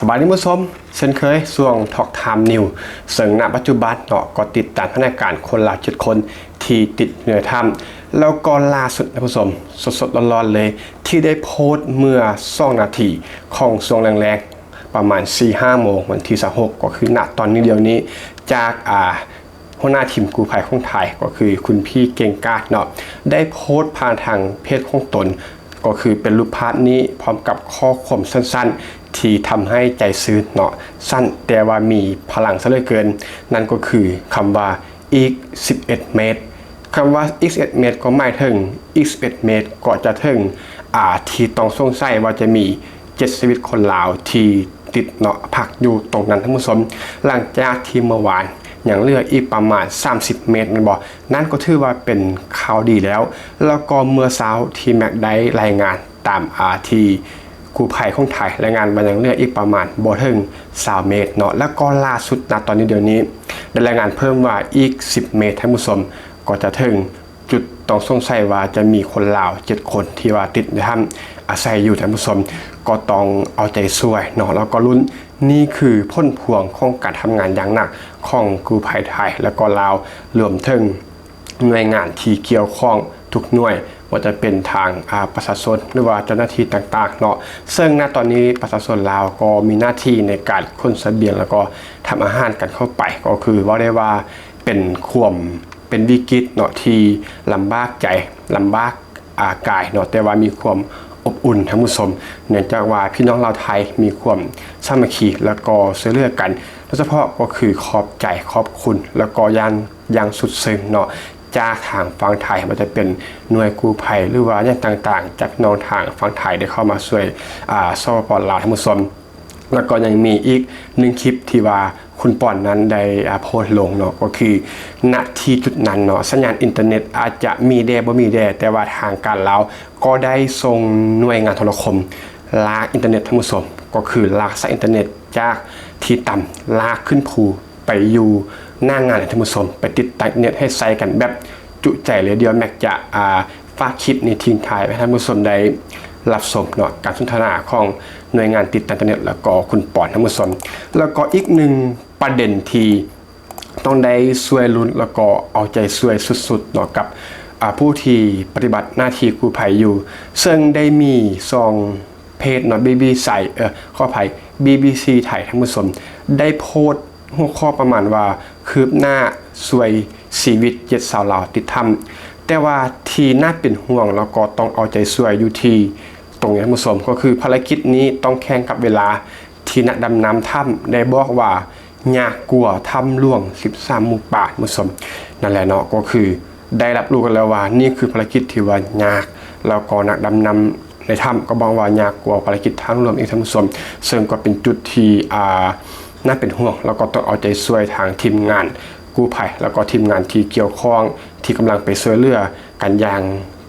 ສະບາຍດີທ່ານຜູ້ຊົມ ເຊັ່ນເຄີຍ ຊ່ວງ Talk Time News ເຊິ່ງນະປັດຈຸບັນເນາະ ກໍຕິດຕາມສະຖານະການຄົນລາວເຈັດຄົນທີ່ຕິດຢູ່ໃນຖ້ຳ ແລ້ວກໍລ່າສຸດທ່ານຜູ້ຊົມ ສົດໆຮ້ອນໆເລີຍ ທີ່ໄດ້ໂພສເມື່ອສອງນາທີຂອງຊ່ວງແລງໆ ປະມານສີ່ຫ້າໂມງ ວັນທີຊາວຫົກ ກໍຄືນະຕອນນີ້ດຽວນີ້ ຈາກ ອ່າ ຫົວໜ້າທີມກູ້ໄພຂອງໄທ ກໍຄືຄຸນພີ່ເກັ່ງກາດເນາະ ໄດ້ໂພສຜ່ານທາງເພຈຂອງຕົນ ກໍຄືເປັນຮູບພາບນີ້ ພ້ອມກັບຂໍ້ຄວາມສັ້ນໆ ທີ່ທຳໃຫ້ໃຈຊື່ນເນາະ ສັ້ນແຕ່ວ່າມີພະລັງຊະເຫຼືອເກີນ ນັ້ນກໍຄືຄຳວ່າ ອີກສິບເອັດເມດ. ຄຳວ່າອີກສິບເອັດເມດ ກໍໝາຍເຖິງອີກສິບເອັດເມດ ກໍຈະເຖິງ ອ່າ ທີ່ຕ້ອງສົງໄສວ່າຈະມີເຈັດຊີວິດຄົນລາວທີ່ຕິດເນາະ ພັກຢູ່ຕົງນັ້ນທ່ານຜູ້ຊົມ. ຫຼັງຈາກທີ່ເມື່ອວານຍັງເຫຼືອອີກປະມານສາມສິບເມດແມ່ນບໍ່? ນັ້ນກໍຖືວ່າເປັນຂ່າວດີແລ້ວ. ແລ້ວກໍເມື່ອເຊົ້າທີ່ແມັກໄດ້ລາຍງານຕາມ ອ່າ ທີ່ກູ້ໄພຂອງໄທລາຍງານວ່າຍັງເຫຼືອອີກປະມານບໍ່ເຖິງຊາວເມດເນາະ. ແລ້ວກໍລ່າສຸດນະຕອນນີ້ດຽວນີ້ ໄດ້ລາຍງານເພີ່ມວ່າອີກສິບເມດ ທ່ານຜູ້ຊົມ ກໍຈະເຖິງຈຸດຕ້ອງສົງໄສວ່າຈະມີຄົນລາວເຈັດຄົນທີ່ວ່າຕິດຢູ່ຖ້ຳອາໄສຢູ່ ທ່ານຜູ້ຊົມ ກໍຕ້ອງເອົາໃຈຊ່ວຍເນາະ ແລ້ວກໍລຸ້ນ. ນີ້ຄືຜົນພວງຂອງການທຳງານຢ່າງໜັກຂອງກູ້ໄພໄທ ແລ້ວກໍລາວ ລວມເຖິງໜ່ວຍງານທີ່ກ່ຽວຂ້ອງທຸກໜ່ວຍ ບໍ່ວ່າຈະເປັນທາງ ອາ ປະຊາຊົນ ຫຼືວ່າເຈົ້າໜ້າທີ່ຕ່າງໆເນາະ. ເຊິ່ງນະຕອນນີ້ປະຊາຊົນລາວກໍມີໜ້າທີ່ໃນການຂົນສະບຽງ ແລ້ວກໍທຳອາຫານກັນເຂົ້າໄປ ກໍຄືເວົ້າໄດ້ວ່າເປັນຄວາມ ເປັນວິກິດເນາະ ທີ່ລຳບາກໃຈ ລຳບາກ ອາ ກາຍເນາະ ແຕ່ວ່າມີຄວາມອົບອຸ່ນ ທ່ານຜູ້ຊົມ ເນື່ອງຈາກວ່າພີ່ນ້ອງລາວໄທມີຄວາມສາມັກຄີ ແລ້ວກໍຊ່ວຍເຫຼືອກັນ. ໂດຍສະເພາະກໍຄືຂອບໃຈ ຂອບຄຸນ ແລ້ວກໍຢ່າງ ຢ່າງສຸດເຊິ່ງເນາະ ຈາກທາງຝັ່ງໄທ ບໍ່ວ່າຈະເປັນໜ່ວຍກູ້ໄພ ຫຼືວ່າຫຍັງຕ່າງໆ ຈາກພີ່ນ້ອງທາງຝັ່ງໄທໄດ້ເຂົ້າມາຊ່ວຍ ອາ ສປປ ລາວ ທ່ານຜູ້ຊົມ. ແລ້ວກໍຍັງມີອີກໜຶ່ງຄລິບທີ່ວ່າຄຸນປອນນັ້ນໄດ້ ອາ ໂພສລົງເນາະ ກໍຄື ນະທີ່ຈຸດນັ້ນເນາະ ສັນຍານອິນເຕີເນັດອາດຈະມີແດ່ບໍ່ມີແດ່ ແຕ່ວ່າທາງການລາວກໍໄດ້ສົ່ງໜ່ວຍງານໂທລະຄົມລາກອິນເຕີເນັດ ທ່ານຜູ້ຊົມ ກໍຄືລາກສາຍອິນເຕີເນັດຈາກທີ່ຕ່ຳ ລາກຂຶ້ນພູໄປຢູ່ໜ້າງານ ທ່ານຜູ້ຊົມ ໄປຕິດຕັ້ງອິນເຕີເນັດໃຫ້ໃຊ້ກັນແບບຈຸໃຈເລີຍ. ດຽວແມັກຈະ ອາ ຝາກຄລິບນີ້ຖິ້ມທ້າຍໃຫ້ທ່ານຜູ້ຊົມໄດ້ຮັບຊົມເນາະ ການສົນທະນາຂອງໜ່ວຍງານຕິດຕັ້ງອິນເຕີເນັດ ແລ້ວກໍຄຸນປອນ ທ່ານຜູ້ຊົມ. ແລ້ວກໍອີກໜຶ່ງປະເດັນທີ່ຕ້ອງໄດ້ຊ່ວຍລຸ້ນ ແລ້ວກໍເອົາໃຈຊ່ວຍສຸດໆເນາະ ກັບ ອາ ຜູ້ທີ່ປະຕິບັດໜ້າທີ່ກູ້ໄພຢູ່ ເຊິ່ງໄດ້ມີຊ່ອງເພຈເນາະ ບີບີຊີ ເອີ ຂໍອະໄພ ບີບີຊີໄທ ທ່ານຜູ້ຊົມ ໄດ້ໂພສ ຫົວຂໍ້ປະມານວ່າ ຄືບໜ້າຊ່ວຍຊີວິດເຈັດຊາວລາວຕິດຖ້ຳ. ແຕ່ວ່າທີ່ໜ້າເປັນຫ່ວງ ແລ້ວກໍຕ້ອງເອົາໃຈຊ່ວຍຢູ່ທີ່ຕົງນີ້ ທ່ານຜູ້ຊົມ ກໍຄືພາລະກິດນີ້ຕ້ອງແຂ່ງກັບເວລາທີ່ນັກດຳນ້ຳຖ້ຳໄດ້ບອກວ່າຍາກກວ່າຖ້ຳຫຼວງສິບສາມໝູ່ປ່າ ທ່ານຜູ້ຊົມ. ນັ້ນແຫຼະເນາະ ກໍຄືໄດ້ຮັບຮູ້ກັນແລ້ວວ່ານີ້ຄືພາລະກິດທີ່ວ່າຍາກ ແລ້ວກໍນັກດຳນ້ຳ ໃນຖ້ຳກໍບອກວ່າຍາກກວ່າພາລະກິດທາງລວມອີກ ທ່ານຜູ້ຊົມ ເຊິ່ງກໍເປັນຈຸດທີ່ ອາ ໜ້າເປັນຫ່ວງ ແລ້ວກໍຕ້ອງເອົາໃຈຊ່ວຍທາງທີມງານກູ້ໄພ ແລ້ວກໍທີມງານທີ່ກ່ຽວຂ້ອງ ທີ່ກຳລັງໄປຊ່ວຍເຫຼືອກັນຢ່າງ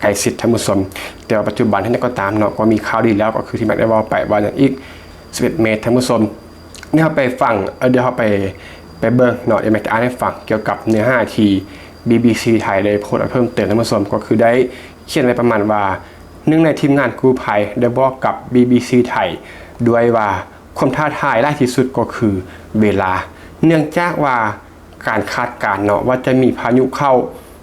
ໃກ້ຊິດ ທ່ານຜູ້ຊົມ. ແຕ່ວ່າປັດຈຸບັນເຮັດໃດກໍຕາມເນາະ ກໍມີຂ່າວດີແລ້ວ ກໍຄືທີ່ແມັກໄດ້ເວົ້າໄປວ່າຍັງອີກສິບເອັດເມດ ທ່ານຜູ້ຊົມ. ດຽວເຮົາໄປຟັງ ເອີ ດຽວເຮົາໄປ ໄປເບິ່ງເນາະ ດຽວແມັກຈະອ່ານໃຫ້ຟັງກ່ຽວກັບເນື້ອຫາທີ່ ບີບີຊີໄທ ໄດ້ໂພສເພີ່ມເຕີມ ທ່ານຜູ້ຊົມ ກໍຄືໄດ້ຂຽນໄວ້ປະມານວ່າ ໜຶ່ງໃນທີມງານກູ້ໄພໄດ້ບອກກັບ ບີບີຊີໄທ ດ້ວຍວ່າ ຄວາມທ້າທາຍຫຼາຍທີ່ສຸດກໍຄືເວລາ ເນື່ອງຈາກວ່າການຄາດການເນາະ ວ່າຈະມີພາຍຸເຂົ້າ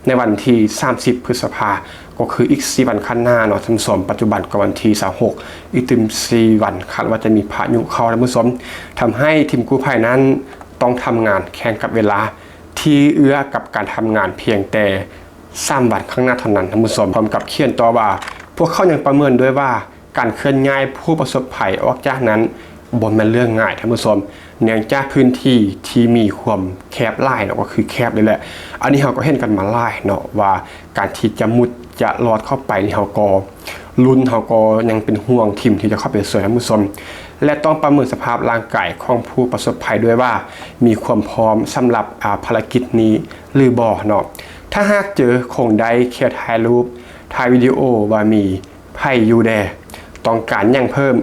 ໃນວັນທີສາມສິບ ພຶດສະພາ ກໍຄືອີກສີ່ວັນຂ້າງໜ້າເນາະ ທ່ານຜູ້ຊົມ. ປັດຈຸບັນກໍວັນທີຊາວຫົກ ອີກຕື່ມສີ່ວັນ ຄາດວ່າຈະມີພາຍຸເຂົ້າ ທ່ານຜູ້ຊົມ ທຳໃຫ້ທີມກູ້ໄພນັ້ນຕ້ອງທຳງານແຂ່ງກັບເວລາ ທີ່ເອື້ອກັບການທຳງານພຽງແຕ່ ສາມວັນຂ້າງໜ້າເທົ່ານັ້ນ ທ່ານຜູ້ຊົມ. ພ້ອມກັບຂຽນຕໍ່ວ່າ ພວກເຂົາຍັງປະເມີນດ້ວຍວ່າ ການເຄື່ອນຍ້າຍຜູ້ປະສົບໄພອອກຈາກນັ້ນບໍ່ແມ່ນເລື່ອງງ່າຍ ທ່ານຜູ້ຊົມ ເນື່ອງຈາກພື້ນທີ່ທີ່ມີຄວາມແຄບຫຼາຍເນາະ ກໍຄືແຄບເລີຍແຫຼະ. ອັນນີ້ເຮົາກໍເຫັນກັນມາຫຼາຍເນາະ ວ່າການທີ່ຈະມຸດຈະລອດເຂົ້າໄປນີ້ ເຮົາກໍລຸ້ນ ເຮົາກໍຍັງເປັນຫ່ວງທີມທີ່ຈະເຂົ້າໄປຊ່ວຍ ທ່ານຜູ້ຊົມ ແລະ ຕ້ອງປະເມີນສະພາບຮ່າງກາຍຂອງຜູ້ປະສົບໄພດ້ວຍວ່າ ມີຄວາມພ້ອມສຳລັບ ອາ ພາລະກິດນີ້ ຫຼືບໍ່ເນາະ. ຖ້າຫາກເຈີ ຄົງໄດ້ແຄ່ຖ່າຍຮູບ ຖ່າຍວິດີໂອວ່າມີໃຜຢູ່ແດ່. ຕ້ອງການຫຍັງເພີ່ມ?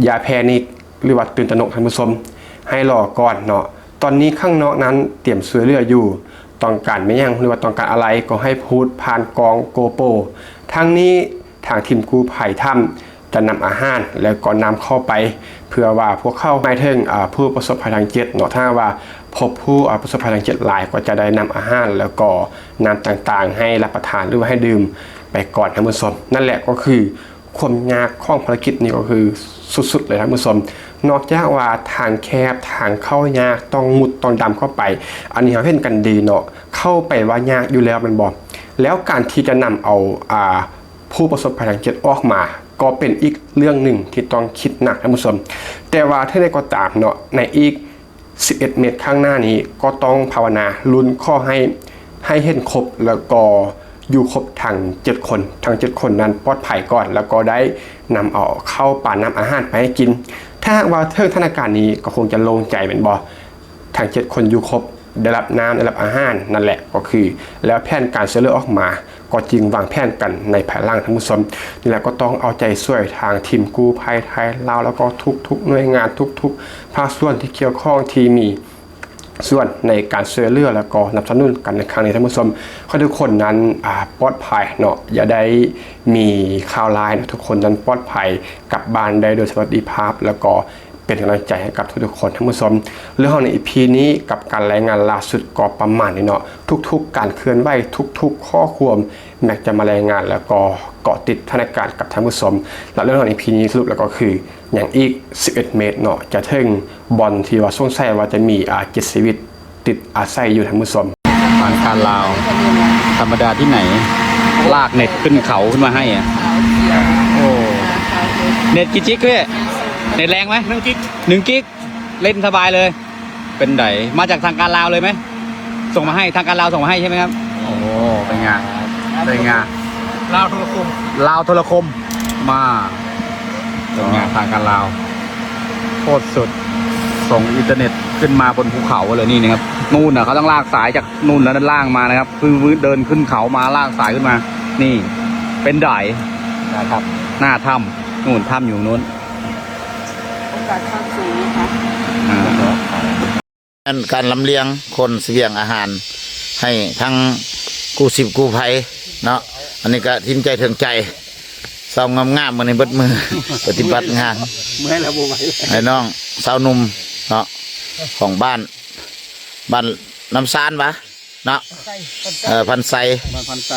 ຢ່າແພນິກ ຫຼືວ່າຕື່ນຕະໜົກ ທ່ານຜູ້ຊົມ ໃຫ້ລໍກ່ອນເນາະ. ຕອນນີ້ຂ້າງນອກນັ້ນຕຽມຊ່ວຍເຫຼືອຢູ່. ຕ້ອງການແມ່ນຫຍັງ ຫຼືວ່າຕ້ອງການອະໄລ ກໍໃຫ້ພູດຜ່ານກ້ອງໂກໂປ. ທັງນີ້ ທາງທີມກູ້ໄພຖ້ຳຈະນຳອາຫານ ແລ້ວກໍນ້ຳເຂົ້າໄປ ເພື່ອວ່າພວກເຂົາ ໝາຍເຖິງ ອາ ຜູ້ປະສົບໄພທາງເຈັດເນາະ. ຖ້າຫາກວ່າພົບຜູ້ ອາ ປະສົບໄພທາງເຈັດຫຼາຍ ກໍຈະໄດ້ນຳອາຫານ ແລ້ວກໍນ້ຳຕ່າງໆ ໃຫ້ຮັບປະທານ ຫຼືວ່າໃຫ້ດື່ມໄປກ່ອນ ທ່ານຜູ້ຊົມ. ນັ້ນແຫຼະ ກໍຄືຄວາມຍາກຂອງພາລະກິດນີ້ ກໍຄືສຸດໆເລີຍ ທ່ານຜູ້ຊົມ. ນອກຈາກວ່າທາງແຄບ ທາງເຂົ້າຍາກ ຕ້ອງມຸດຕ້ອງດຳເຂົ້າໄປ, ອັນນີ້ເຮົາເຫັນກັນດີເນາະ, ເຂົ້າໄປວ່າຍາກຢູ່ແລ້ວແມ່ນບໍ່? ແລ້ວການທີ່ຈະນຳເອົາ ອາ ຜູ້ປະສົບໄພທາງເຈັດອອກມາ ກໍເປັນອີກເລື່ອງໜຶ່ງທີ່ຕ້ອງຄິດໜັກ ທ່ານຜູ້ຊົມ. ແຕ່ວ່າເຖິງໃດກໍຕາມເນາະ, ໃນອີກສິບເອັດເມດຂ້າງໜ້ານີ້ ກໍຕ້ອງພາວະນາ ລຸ້ນຂໍໃຫ້ ໃຫ້ເຫັນຄົບ ແລ້ວກໍຢູ່ຄົບທັງເຈັດຄົນ, ທັງເຈັດຄົນນັ້ນປອດໄພກ່ອນ ແລ້ວກໍໄດ້ນຳເອົາເຂົ້າປານ້ຳອາຫານໄປໃຫ້ກິນ. ຖ້າຫາກວ່າເຖິງສະຖານະການນີ້ ກໍຄົງຈະໂລ່ງໃຈແມ່ນບໍ່? ທັງເຈັດຄົນຢູ່ຄົບ, ໄດ້ຮັບນ້ຳ ໄດ້ຮັບອາຫານ, ນັ້ນແຫຼະ ກໍຄື ແລ້ວແຜນການຊ່ວຍເຫຼືອອອກມາ ກໍຈຶ່ງວາງແຜນກັນໃນພາຍຫຼັງ ທ່ານຜູ້ຊົມ. ນີ້ແຫຼະ ກໍຕ້ອງເອົາໃຈຊ່ວຍທາງທີມກູ້ໄພໄທລາວ ແລ້ວກໍທຸກໆໜ່ວຍງານ ທຸກໆພາກສ່ວນທີ່ກ່ຽວຂ້ອງ ທີ່ມີສ່ວນໃນການຊ່ວຍເຫຼືອ ແລ້ວກໍສະໜັບສະໜູນກັນໃນຄັ້ງນີ້ ທ່ານຜູ້ຊົມ. ຂໍໃຫ້ທຸກຄົນນັ້ນ ອາ ປອດໄພເນາະ, ຢ່າໄດ້ມີຂ່າວຮ້າຍເນາະ, ທຸກຄົນນັ້ນປອດໄພ ກັບບ້ານໄດ້ໂດຍສະຫວັດດີພາບ ແລ້ວກໍ ເປັນກຳລັງໃຈໃຫ້ກັບທຸກໆຄົນ ທ່ານຜູ້ຊົມ. ເລື່ອງຂອງໃນອີພີນີ້ ກັບການລາຍງານລ່າສຸດກໍປະມານນີ້ເນາະ, ທຸກໆການເຄື່ອນໄຫວ ທຸກໆຂໍ້ຄວາມ ແມັກຈະມາລາຍງານ ແລ້ວກໍເກາະຕິດສະຖານະການກັບທ່ານຜູ້ຊົມ. ແລະ ເລື່ອງຂອງໃນອີພີນີ້ ສະຫຼຸບແລ້ວກໍຄື ຍັງອີກສິບເອັດເມດເນາະ ຈະເຖິງບ່ອນທີ່ວ່າສົງໄສວ່າຈະມີ ອາ ເຈັດຊີວິດ ຕິດອາໄສຢູ່ ທ່ານຜູ້ຊົມ. ທາງການລາວ ທຳມະດາທີ່ໄຫນ ລາກເນັດຂຶ້ນເຂົາຂຶ້ນມາໃຫ້ອະ. ໂອ້ ເນັດກີ່ຈິກເວີຍ? ເນັດແຮງໄໝ? ໜຶ່ງກິກ ໜຶ່ງກິກ ເຫຼັ້ນສະບາຍເລີຍ. ເປັນໃດ? ມາຈາກທາງການລາວເລີຍໄໝ? ສົ່ງມາໃຫ້ ທາງການລາວສົ່ງມາໃຫ້ໃຊ່ໄໝຄັບ? ໂອ້ ເປັນໄງ ເປັນໄງ? ລາວໂທລະຄົມ ລາວໂທລະຄົມ ມາ ເປັນໄງ? ທາງການລາວ ໂຄດສຸດ ສົ່ງອິນເຕີເນັດຂຶ້ນມາບົນພູເຂົາເລີຍນີ້ນະຄັບ. ນູ່ນນະ ເຂົາຕ້ອງລາກສາຍຈາກນູ່ນແລ້ວລາກມານະຄັບ, ຄືເດີນຂຶ້ນເຂົາມາລາກສາຍຂຶ້ນມາ. ນີ້ ເປັນໃດ? ໜ້າຖ້ຳ ໜ້າຖ້ຳ ນູ່ນ ຖ້ຳຢູ່ນູ້ນ. ໂອກາດຄວາມສູງນະຄະ. ອ່າ ອັນການລຳລຽງຂົນສະບຽງອາຫານໃຫ້ທັງກູ້ຊີບກູ້ໄພເນາະ. ອັນນີ້ກະທີມໃຈເຖິງໃຈ ເຊົາງາມໆ ມື້ນີ້ເບິດມື້ປະຕິບັດງານ. ເມື່ອຍແລ້ວ ບໍ່ໄຫວແລ້ວ. ໃຫ້ນ້ອງຊາວໜຸ່ມເນາະ ຂອງບ້ານ ບ້ານນ້ຳຊານຫວາເນາະ? ເອີ ພັນໄຊ ບ້ານພັນໄຊ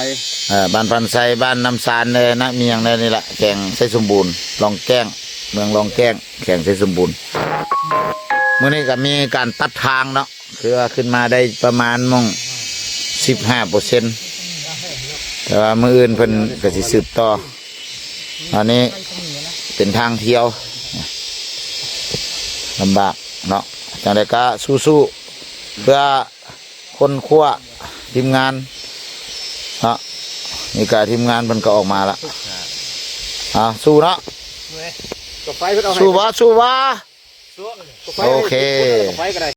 ເອີ ບ້ານພັນໄຊ ບ້ານນ້ຳຊານເດ້ນະ ມີຫຍັງແດ່ນີ້ລະ ແຂວງໄຊສົມບູນ ລອງແກ້ງ ເມືອງລອງແກ້ງ ແຂວງໄຊສົມບູນ. ມື້ນີ້ກໍມີການຕັດທາງເນາະ ຄືວ່າຂຶ້ນມາໄດ້ປະມານໝ່ອງສິບຫ້າເປີເຊັນ ແຕ່ວ່າມື້ອື່ນເພິ່ນກໍຊິສືບຕໍ່. ອັນນີ້ເປັນທາງທ່ຽວ ລຳບາກເນາະ, ຈັ່ງໃດກໍສູ້ໆ ເພື່ອ ຄົ້ນຄວ້າທີມງານເນາະ. ນີ້ກະທີມງານເພິ່ນກໍອອກມາລະ. ອ່າ ສູ້ເນາະ ກາໄຟເພິ່ນເອົາໃຫ້ ສູ້ບໍ່ ສູ້ບໍ່? ກາໄຟ ໂອເຄ ກາໄຟກໍໄດ້.